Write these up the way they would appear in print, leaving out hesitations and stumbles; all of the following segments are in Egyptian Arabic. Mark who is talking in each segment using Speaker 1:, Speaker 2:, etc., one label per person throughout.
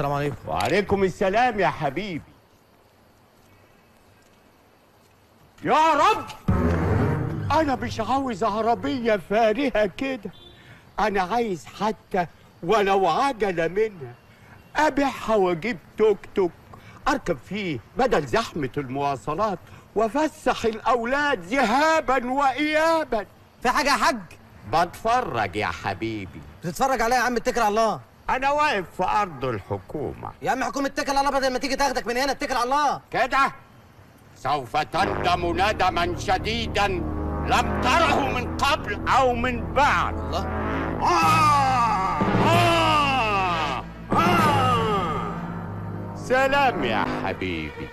Speaker 1: السلام عليكم.
Speaker 2: وعليكم السلام يا حبيبي. يا رب، انا مش عاوز عربية فارهه كده، انا عايز حتى ولو عجله منها ابيعها واجيب توك توك اركب فيه بدل زحمة المواصلات، وافسح الاولاد ذهابا وايابا.
Speaker 1: في حاجة يا حاج؟
Speaker 2: بتفرج يا حبيبي.
Speaker 1: بتتفرج عليا يا عم؟ اتكل على الله.
Speaker 2: انا واقف في ارض الحكومة
Speaker 1: يا عم. حكومة اتكل على الله، بدل ما تيجي تاخدك من هنا اتكل على الله.
Speaker 2: كده سوف تندم ندما شديدا لم تره من قبل او من بعد.
Speaker 1: الله.
Speaker 2: آه آه آه. سلام يا حبيبي.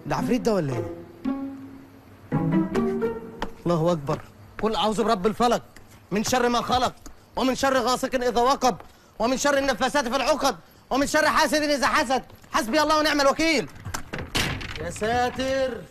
Speaker 1: ده عفريت ده ولا ايه؟ الله اكبر. قل اعوذ برب الفلق من شر ما خلق، ومن شر غاسق اذا وقب، ومن شر النفاثات في العقد، ومن شر حاسد اذا حسد. حسبي الله ونعم الوكيل. يا ساتر.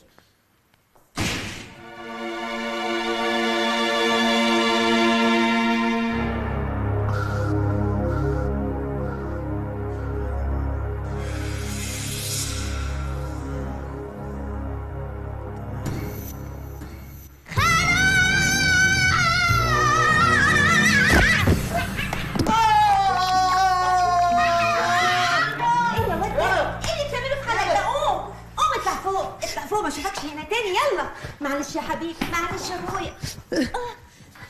Speaker 3: ايه يا واد ده؟ ايه اللي بتعمله في حالك ده؟ قوم قوم اطلع فوق، اطلع فوق، ما اشوفكش هنا تاني. يلا معلش يا حبيبي، معلش يا اخويا.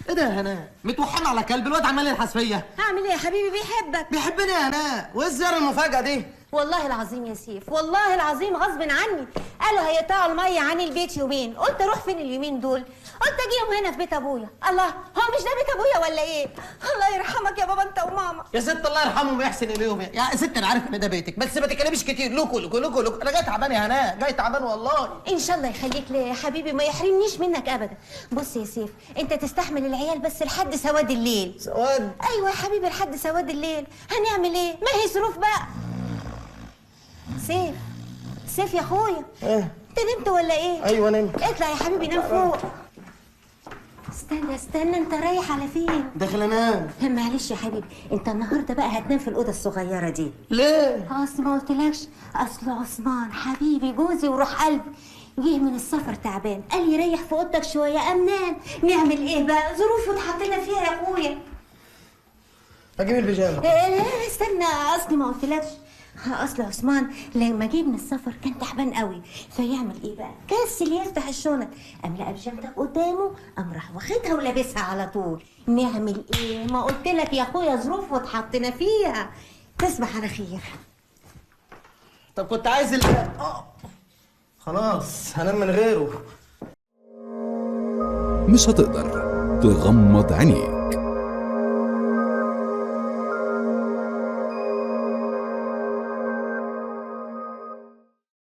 Speaker 1: ايه ده يا هناء؟ متوحم على كلب الواد عمال يلحس فيا.
Speaker 3: هعمل ايه يا حبيبي؟ بيحبك.
Speaker 1: بيحبني يا هناء؟ وايه الزيارة المفاجاة دي؟
Speaker 3: والله العظيم يا سيف، والله العظيم غصب عني. قالوا هيقطعوا المية عن البيت يومين، قلت اروح فين اليومين دول؟ قلت اجيهم هنا في بيت ابويا. الله، هو مش ده بيت ابويا ولا ايه؟ الله يرحمك يا بابا انت وماما.
Speaker 1: يا ست الله يرحمهم ويحسن اليهم. يا ست انا عارف ان ده بيتك، بس ما تتكلميش كتير. لوكو لوكو لوكو لوكو. انا جاي تعبان يا هناء، جاي تعبان والله.
Speaker 3: ان شاء الله يخليك ليا يا حبيبي، ما يحرمنيش منك ابدا. بص يا سيف، انت تستحمل العيال بس لحد سواد الليل.
Speaker 1: سواد؟
Speaker 3: ايوه يا حبيبي لحد سواد الليل. هنعمل ايه؟ ما هي ظروف بقى. سيف، سيف يا اخويا.
Speaker 1: ايه؟
Speaker 3: انت نمت ولا ايه؟
Speaker 1: ايوه نمت.
Speaker 3: اطلع يا حبيبي نام فوق. استنى استنى، انت رايح على فين؟
Speaker 1: داخل انام.
Speaker 3: معلش يا حبيبي، انت النهارده بقى هتنام في الاوضة الصغيرة دي.
Speaker 1: ليه؟
Speaker 3: اصل ما قلتلكش، اصل عثمان حبيبي جوزي وروح قلبي جه من السفر تعبان، قال لي ريح في اوضتك شوية. قام نام. نعمل ايه بقى؟ ظروفه اتحطينا فيها يا اخويا.
Speaker 1: اجيب البيجامه.
Speaker 3: لا استنى، اصلي ما قلتلكش، اصل عثمان لما جه من السفر كان تعبان قوي، فيعمل ايه بقى؟ كسل يفتح الشنط، قام لقى بيجامتك قدامه، قام راح واخدها ولابسها على طول. نعمل ايه؟ ما قلت لك يا اخويا ظروف واتحطينا فيها. تصبح على خير.
Speaker 1: طب كنت عايز ال خلاص هنام من غيره.
Speaker 4: مش هتقدر تغمض عينيك.